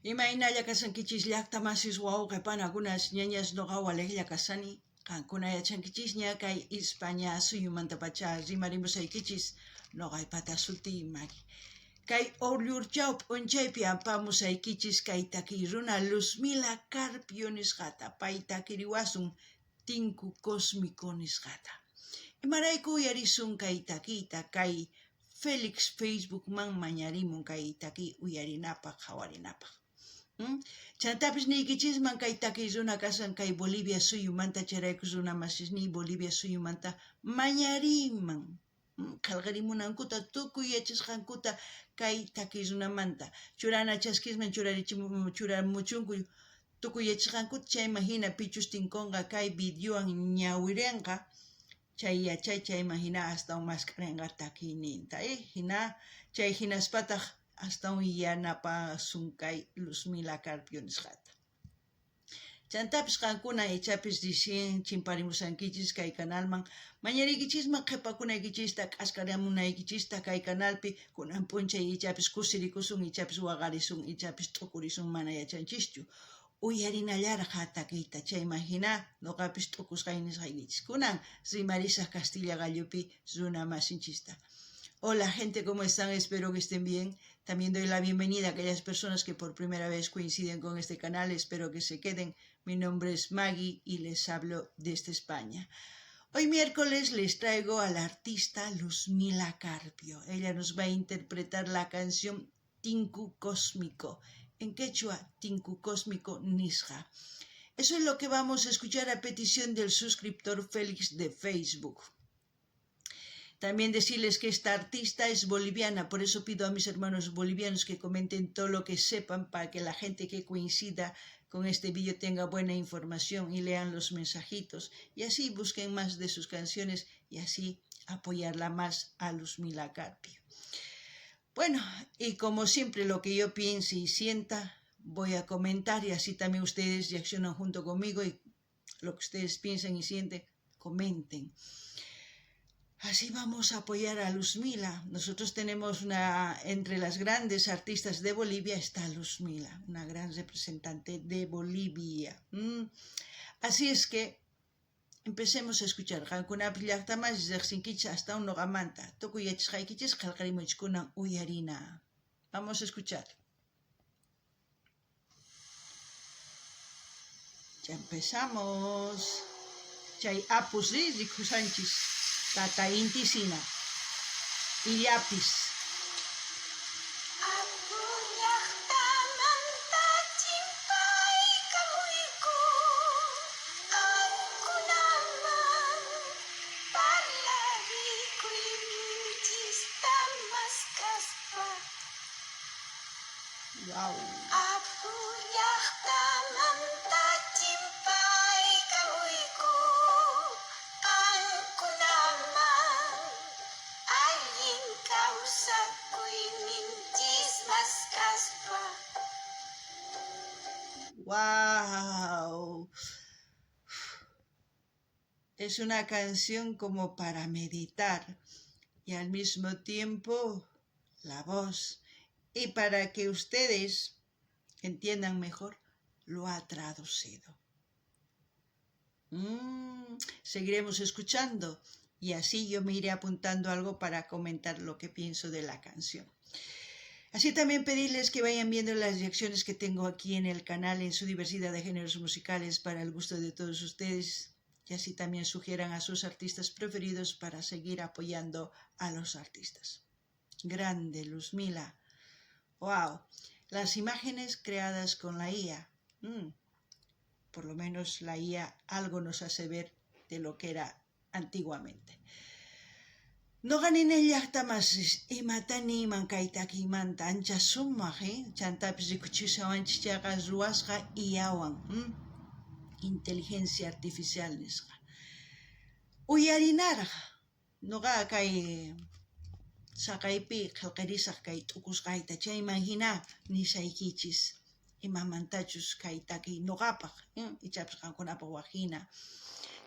Imaynalla kashankichis llaqta masis wawqe panakunas ñañas noqa walejlla kashani qankuna yachankichisña kay Ispaña suyumantapacha rimarimusaykichis noqaypata sutiy Maggie. Kay Orllurchaw p'unchaypi apamusaykichis kay takiy runa Luzmila Carpio nisqata pay takiriwasun Tinku Cósmico nisqata. Imarayku uyarisun kay takiyta kay Félix Facebookman mañarimun kay takiy uyarinapaj qhawarinapaj. Chantapis niykichisman kay takiy runa kashan kay Bolivia suyumanta chayrayku runa masisniy Bolivia suyumanta mañariyman qhelqarimunankuta tukuy yachasqankuta kay takiy runamanta churana chaskisman churamuchunku tukuy yachasqankuta chayman jina pichus tinkonqa kay videowan ñawirenqa chay yachay chayman jina astawan mask'arenqa takiyninta jina chay jinaspataj astawan yanapasun kay Luzmila Carpio nisqata. Chantapis qankuna ichapis recién chimparimushankichis kay canalman, mañariykichisman qhepakunaykichista, k'askaramunaykichista kay canalpi kunan p'unchay ichapis kusirikusun, ichapis waqarisun, ichapis t'ukurisun mana yachanchischu. Uyarinallaraj takiyta chayman jina noqapis t'ukusqay nisqaykichis. Kunan rimarisaj Castilla qallupi runa masinchista. Hola gente, ¿cómo están? Espero que estén bien. También doy la bienvenida a aquellas personas que por primera vez coinciden con este canal. Espero que se queden. Mi nombre es Maggie y les hablo desde España. Hoy miércoles les traigo a la artista Luzmila Carpio. Ella nos va a interpretar la canción Tinku Cósmico, en quechua Tinku Cósmico Nisqa. Eso es lo que vamos a escuchar a petición del suscriptor Félix de Facebook. También decirles que esta artista es boliviana, por eso pido a mis hermanos bolivianos que comenten todo lo que sepan para que la gente que coincida con este vídeo tenga buena información y lean los mensajitos y así busquen más de sus canciones y así apoyarla más a Luzmila Carpio. Bueno, y como siempre lo que yo piense y sienta voy a comentar y así también ustedes reaccionan junto conmigo y lo que ustedes piensen y sienten, comenten. Así vamos a apoyar a Luzmila. Nosotros tenemos una, entre las grandes artistas de Bolivia está Luzmila, una gran representante de Bolivia. Así es que empecemos a escuchar. Qankunapi llaqtamas riqsinkichis astawan noqamanta. Tukuy yachasqaykichis qhelqarimuchkunan uyarina. Vamos a escuchar. Ya empezamos. Chay apus ri rikusanchis tata intisina illapis. Apu llaqtamanta chimpaykamuyku qankunaman parlarikuyninchista maskaspa. Wow. Apu llaqtamanta chimpaykamuyku qankunaman allin kawsakuyninchis maskaspa. Wow. Es una canción como para meditar y al mismo tiempo la voz. Y para que ustedes entiendan mejor, lo ha traducido. Seguiremos escuchando y así yo me iré apuntando algo para comentar lo que pienso de la canción. Así también pedirles que vayan viendo las reacciones que tengo aquí en el canal en su diversidad de géneros musicales para el gusto de todos ustedes y así también sugieran a sus artistas preferidos para seguir apoyando a los artistas. Grande, Luzmila. Wow. Las imágenes creadas con la IA. Por lo menos la IA algo nos hace ver de lo que era antiguamente. Noqa nini llaqta masis imata niyman kay takiymanta ancha sumaq, chantapis rikuchishawanchis chayqa ruwasqa IAwan, inteligencia artificial nisqa. Uyarinaraj noqa kay saqaypi qhelqarisaj kay t'ukusqayta chayman hina nisaykichis imamantachus kay takiy noqapaj, ichapis qankunapaj waj hina.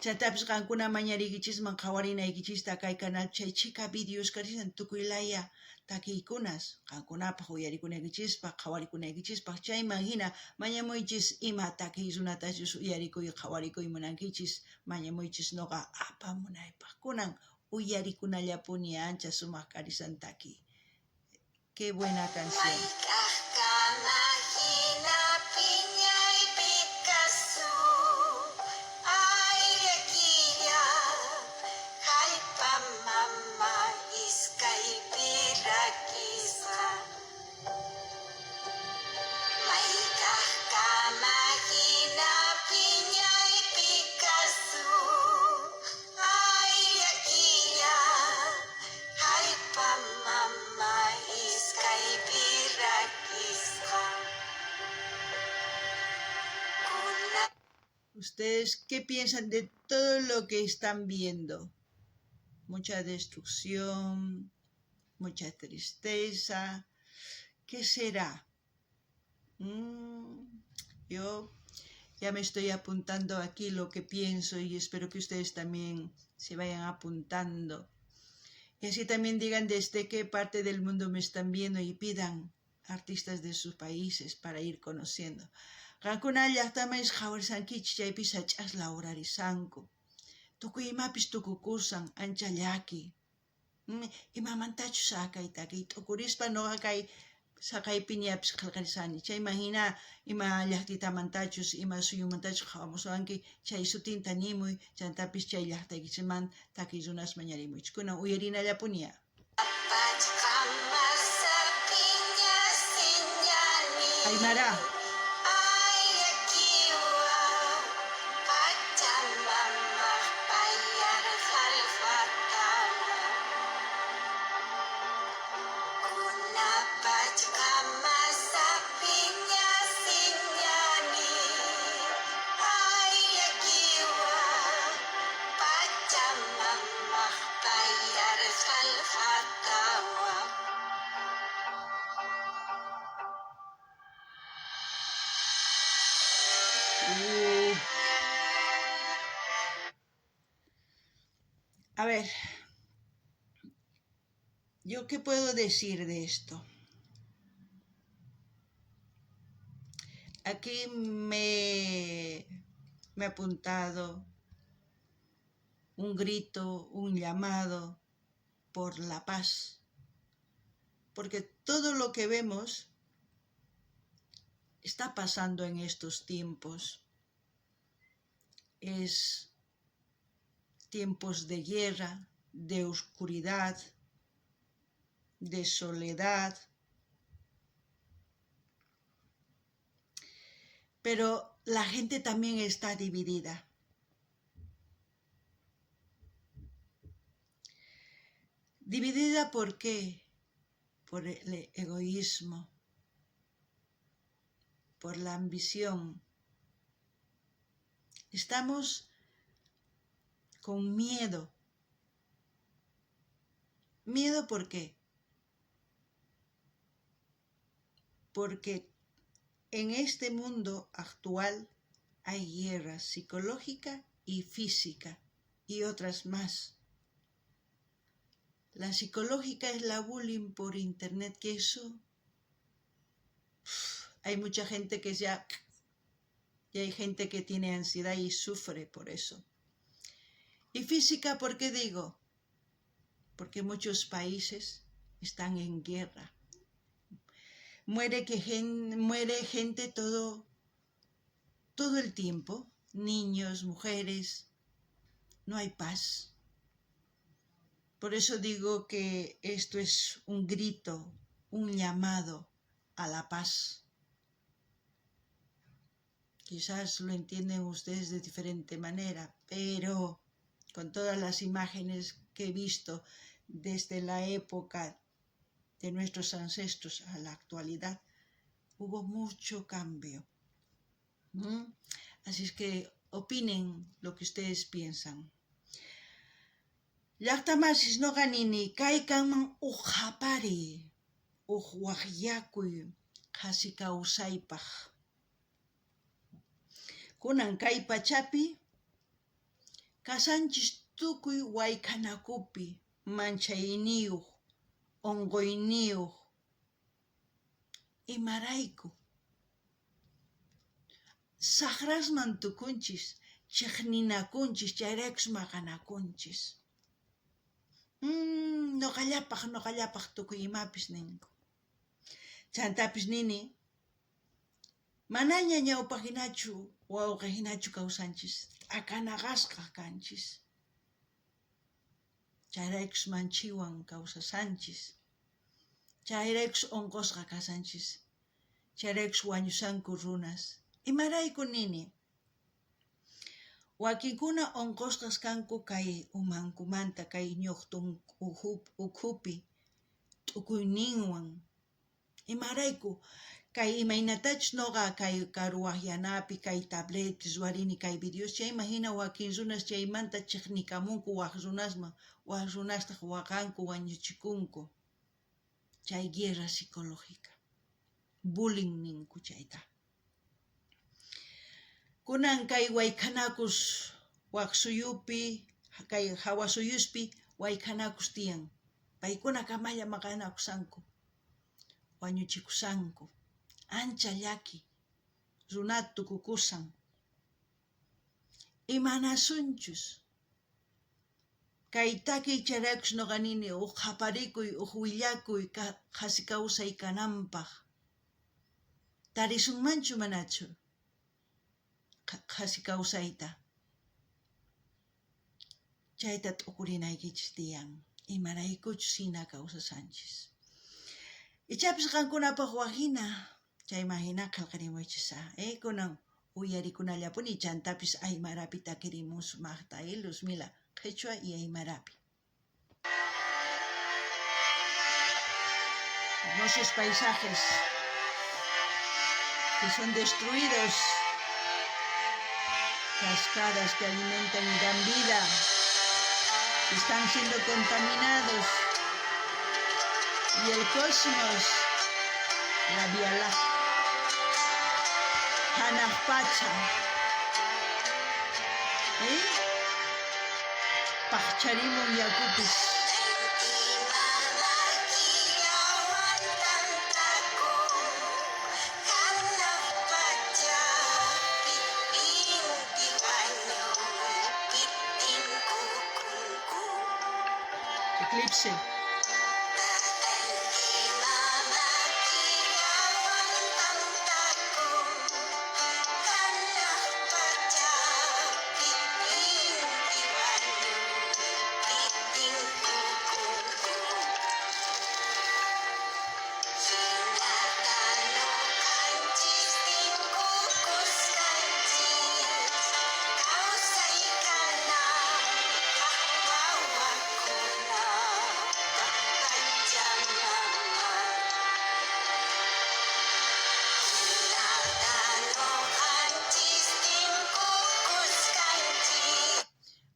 Chantapis qankuna mañariykichisman qhawarinaykichista kay canal chay chhika videos karishan tukuy laya takiykunas qankunapaj uyarikunaykichispaj qhawarikunaykichispaj chayman hina mañamuychis ima takiy runatachus uyarikuy qhawarikuy munankichis mañamuychis noqa apamunaypaj kunan uyarikunallapuni ancha sumaq karisan takiy. Qué buena canción. Mayk'ajkama jina phiñaypi kasun, ay llakilla, jallp'a mama iskaypi rakisqa. Mayk'ajkama jina phiñaypi kasun, ay llakilla, jallp'a mama iskaypi rakisqa. Kuna ¿Ustedes qué piensan de todo lo que están viendo? Mucha destrucción, mucha tristeza. ¿Qué será? Yo ya me estoy apuntando aquí lo que pienso y espero que ustedes también se vayan apuntando. Y así también digan desde qué parte del mundo me están viendo y pidan artistas de sus países para ir conociendo. Qankuna llaqtaman qhawarishankichis chaypi sach'as lawrarisanku. Tukuy imapis tukukusan, ancha llaki. Imamantachus kay takiy t'ukurispa noqa kay saqaypiñapis qhelqarisani. Chayman hina ima llaqtitamantachus, ima suyumantachus qhawamusunki, chay sutinta nimuy, chantapis chay llaqtaykichikman takiy runas mañarimuychis. Kunan uyarinallapuniya. Pachka masa phiña siñani. Aymara. Ay llakiwa, Pachamamaj payar jallp'atawa. Kuna pachka masa phiña siñani. Ay llakiwa, Pachamamaj payar jallp'atawa. A ver, ¿yo qué puedo decir de esto? Aquí me he apuntado un grito, un llamado por la paz, porque todo lo que vemos está pasando en estos tiempos. Es tiempos de guerra, de oscuridad, de soledad. Pero la gente también está dividida. ¿Dividida por qué? Por el egoísmo, por la ambición. Estamos con miedo. ¿Miedo por qué? Porque en este mundo actual hay guerra psicológica y física y otras más. La psicológica es la bullying por internet, que eso... Hay mucha gente que ya... Y hay gente que tiene ansiedad y sufre por eso. Y física, ¿por qué digo? Porque muchos países están en guerra. Muere gente todo el tiempo. Niños, mujeres. No hay paz. Por eso digo que esto es un grito, un llamado a la paz. Quizás lo entienden ustedes de diferente manera, pero con todas las imágenes que he visto desde la época de nuestros ancestros a la actualidad, hubo mucho cambio. Así es que opinen lo que ustedes piensan. Llaqtamasis noqa nini kay kanman uj qhapariy, uj waqyakuy qhasi kawsaypaq. Kunan kay pachapi Kashanchis tukuy waykhanakupi manchayniyoj, onqoyniyoj. Imarayku? Sajrasman tukunchis, chejninakunchis, chayraykus maqanakunchis. Noqallapaj, noqallapaj tukuy imapis ninku. Chantapis nini, manaña ñawpaj jinachu, wawqe jinachu kawsanchis, t'akanaqasqa kanchis. Chayraykus manchiwan kawsashanchis. Chayraykus onqosqa kashanchis. Chayraykus wañushanku runas. Imarayku nini? Wakinkuna onqosqas kanku kay umankumanta, kay ñojtun ukhupi t'ukuyninwan. Imarayku? Kay imaynatachus noqa kay karuwajyanapi, kay tabletpi ruwarini kay videos, chayman jina wakin runas chaymanta chejnikamunku waj runasman, waj runastaj waqanku, wañuchikunku. Chay guerra psicológica, bullying ninku chayta. Kunan kay waykhanakus waj suyupi, kay jawa suyuspi waykhanakus tiyan. Paykuna kamalla maqanakusanku, wañuchikusanku. Ancha llaki, runata tukukusan. Imanasunchus? Kay takiy chayraykus noqa nini uj qhaparikuy, uj willakuy qhasi kawsay kananpaj. Tarisunmanchu manachu qhasi kawsayta? Chayta t'ukurinaykichis tiyan, imaraykuchus jina kawsashanchis. Ichapis qankunapaj waj jina, chayman jina qhelqarimuychis á, kunan uyarikunallapuni chantapis aymarapi takirimun sumajta, Luzmila, qhechua y aymarapi. Hermosos paisajes que son destruidos, cascadas que alimentan y dan vida, que están siendo contaminados, y el cosmos, la Vía Láctea, Janaj Pacha, pajcharimun yakupis. Eclipse.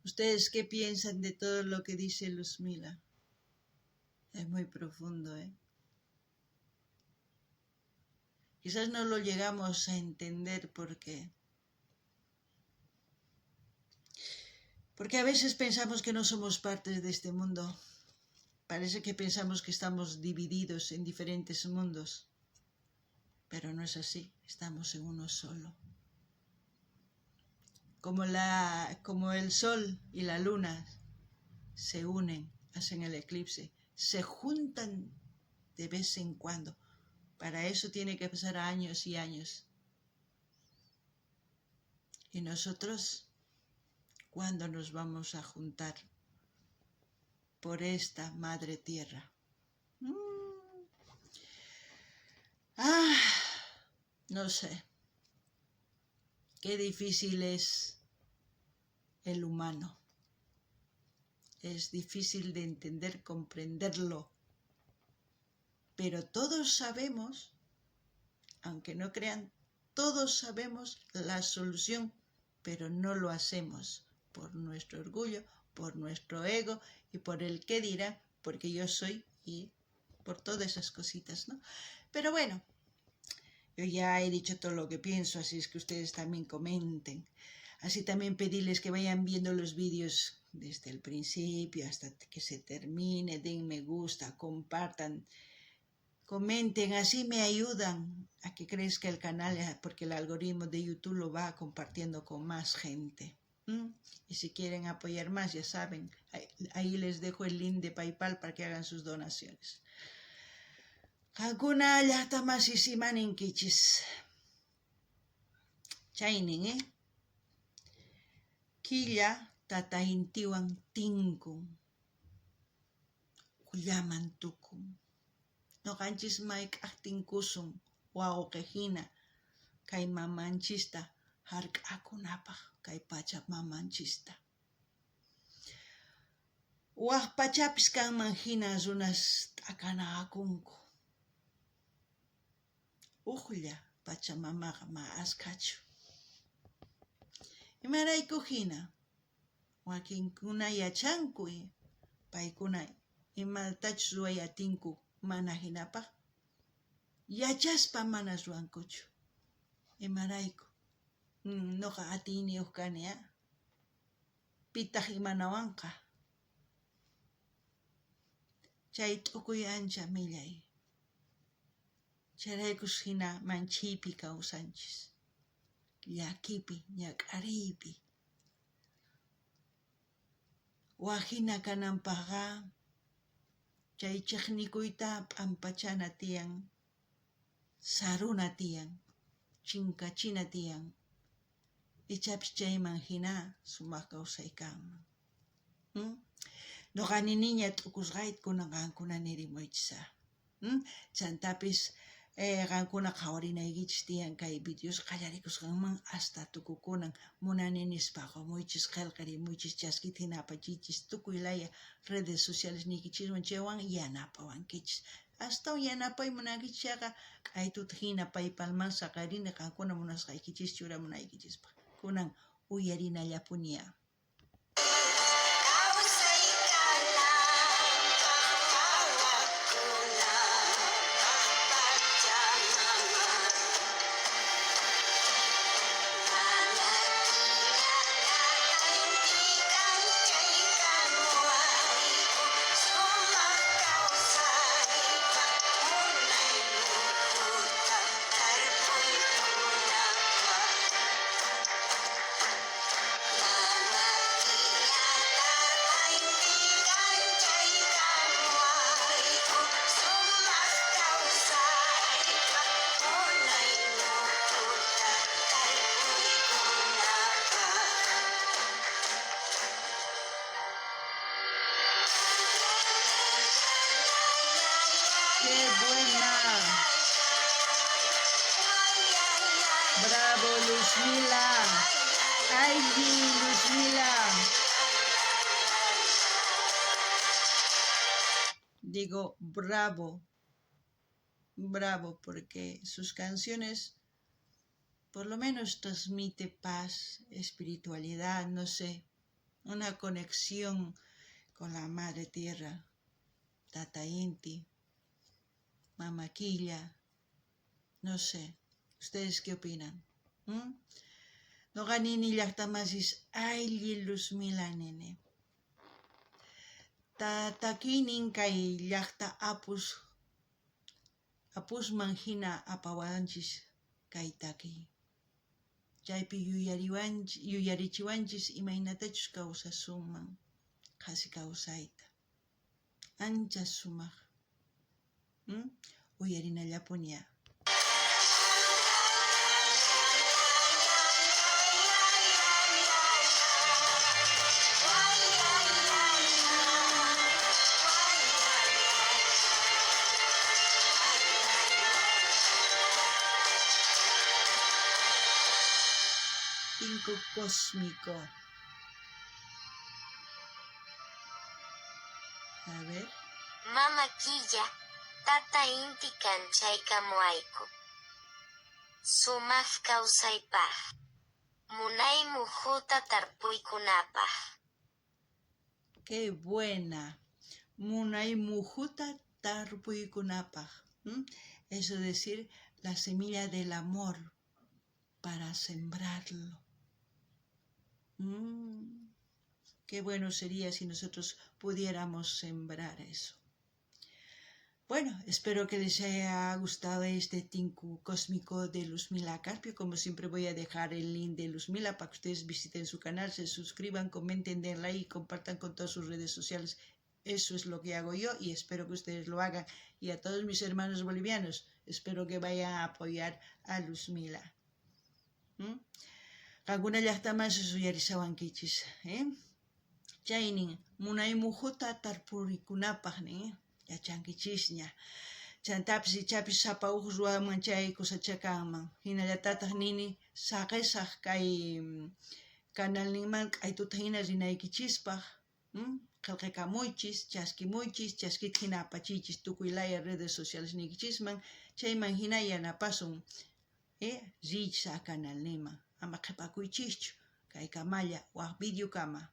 ¿Ustedes qué piensan de todo lo que dice Luzmila? Es muy profundo, ¿eh? Quizás no lo llegamos a entender porque a veces pensamos que no somos parte de este mundo. Parece que pensamos que estamos divididos en diferentes mundos, pero no es así, estamos en uno solo. Como el sol y la luna se unen, hacen el eclipse, se juntan de vez en cuando. Para eso tiene que pasar años y años. Y nosotros, ¿cuándo nos vamos a juntar por esta madre tierra? No sé. Qué difícil es el humano. Es difícil de entender, comprenderlo. Pero todos sabemos, aunque no crean, todos sabemos la solución, pero no lo hacemos por nuestro orgullo, por nuestro ego y por el qué dirá, porque yo soy y por todas esas cositas, ¿no? Pero bueno, yo ya he dicho todo lo que pienso, así es que ustedes también comenten. Así también pedirles que vayan viendo los vídeos desde el principio hasta que se termine, den me gusta, compartan, comenten, así me ayudan a que crezca el canal, porque el algoritmo de YouTube lo va compartiendo con más gente. Y si quieren apoyar más, ya saben, ahí les dejo el link de PayPal para que hagan sus donaciones. Qankuna llaqta masis imaninkichis. Chaynin, eh? Killa tata intiwan tinkun, ujllaman tukun. Noqanchis mayk'aj tinkusun wawqe hina kay mamanchista hark'akunapaq, kay pacha mamanchista. Waj pachapis kanman hina runas t'akanakunku. Ujlla pachamamaqa ma askhachu. Imarayku hina? Wakinkuna yachanku, paykuna imatachus ruway atinku mana hinapaq, yachaspa mana ruwankuchu. Imarayku? Noqa atiyniyuq kani, a? Pitaq imanawanqa? Chay t'ukuy ancha millay. Chayraykus hina manchiypi kawsanchis, llakipi, ñak'ariypi. Waj hina kananpaqqa chay chiqnikuyta p'ampachana tiyan, saruna tiyan, chinkachina tiyan. Ichapis chayman hina sumaq kawsay kanman. Noqa niniña t'ukusqayta kunan qankuna nirimuychis, a. Chantapis qankuna qhawarinaykichis tiyan kay videos qallarikusqanman hasta tukukunan. Munani nispa qomuychis, qhelqarimuychis, chaskita hina apachiychis tukuy laya redes sociales niykichiswan, chaywan yanapawankichis. Astawan yanapay munankichis chayqa k'aytuta hina PayPalman saqarini qankuna munasqaykichis churamunaykichispaq. Kunan uyarinallapunia. Kawsay kananpaq wawakunapaq Pachamama. Mama Killa tata Inti kanchaykamuwayku sumaq kawsaypaq munay mujuta tarpuykunapaq. Mama Killa tata Inti kanchaykamuwayku sumaq kawsaypaq munay mujuta tarpuykunapaq. ¡Qué buena! ¡Bravo, Luzmila! ¡Ay, Luzmila! Digo bravo, bravo, porque sus canciones por lo menos transmite paz, espiritualidad, no sé, una conexión con la Madre Tierra, Tata Inti, Mama Quilla, no sé. ¿Ustedes qué opinan? Noqa nini llaqta masis aylli Luzmila nini. Takiynin kay llaqta apus apusman hina apawanchis kay takiy. Chaypi yuyarichiwanchis imaynatachus kawsasunman qhasi kawsayta. Ancha sumaq. Uyarinallapunia. Tinku cósmico. A ver. Mama Killa, tata Inti kanchaykamuwayku. Sumaq kawsaypaq. Munay mujuta tarpuykunapaq. ¡Qué buena! Munay mujuta tarpuykunapaq. Eso es decir, la semilla del amor para sembrarlo. Qué bueno sería si nosotros pudiéramos sembrar eso. Bueno, espero que les haya gustado este Tinku Cósmico de Luzmila Carpio. Como siempre voy a dejar el link de Luzmila para que ustedes visiten su canal, se suscriban, comenten, den like y compartan con todas sus redes sociales. Eso es lo que hago yo y espero que ustedes lo hagan. Y a todos mis hermanos bolivianos, espero que vayan a apoyar a Luzmila. Qankuna llaqtamansis uyarishawankichis, eh? Chaynin munay mujuta tarpurikunapaq nin, yachankichisña. Chantapis ichapis sapa uj ruwanman chay kusacha kanman. Hinallatataj nini saqesaj kay canalninman k'aytuta hina rinaykichispaq. Qelqekamuychis, chaskimuychis, chaskita hina apachiychis tukuy laya redes sociales niykichisman, chayman hina yanapasun. Riychis a canalninman, ama qhepakuychischu, kaykamalla waj videokama.